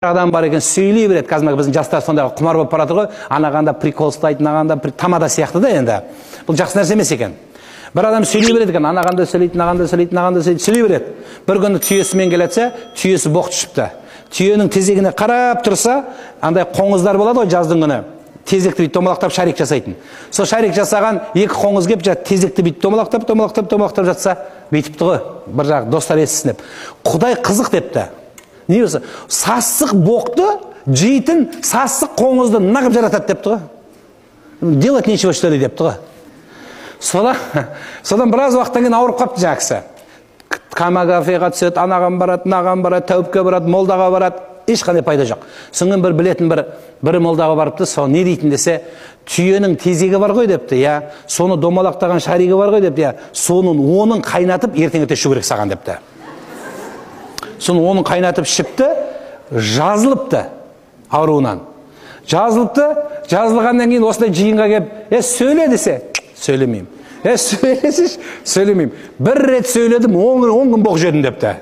Адам бар екен, сөйлей береді. Қазір біздің жастар сондай құмар болып баратыр ғой, анағанда прикол ұстайды, мынағанда тамада сияқты да. Енді бұл жақсы нәрсе емес екен. Бір адам сөйлей береді екен, анағанда сөйлейді, мынағанда сөйлейді, мынағанда сөйлейді, сөйлей береді. Бір күні түйесімен келатса, түйесі боқ түсіпті. Түйенің тезегіне қарап тұрса, андай қоңыздар болады ғой жаздың күні, тезекті бүйтіп домалақтап шарик жасайтын. Сол шарик жасаған екі қоңыз келіп, тезекті бүйтіп домалақтап, домалақтап, домалақтап жатса, бүйтіпті ғой бір жағы, достар естісін деп. Құдай қызық депті. Не болса, сасық боқты жейтін сасық қоңызды нағып жаратады депті ғой. Делать нечего, что ли, депті ғой. Содан біраз уақыттан кейін ауырып қалыпты жаңағы кісі. Томографияға түседі, анаған барады, мынаған барады, тәуіпке барады, молдаға барады, ешқандай пайда жоқ. Содан бір білетін бір молдаға барыпты. Сол не дейтін десе, түйенің тезегі бар ғой депті, иә, соны домалақтаған шаригі бар ғой депті, иә, соның оның қайнатып ертең ерте ішу керек саған депті. Соны оның қайнатып ішіпті, жазылыпты ауруынан. Жазылыпты, жазылғаннан кейін осындай жиынға келіп, сөйле десе, сөйлемеймін. Сөйлесеші, сөйлемеймін. Бір рет сөйледім, 10 күн боқ жедім депті.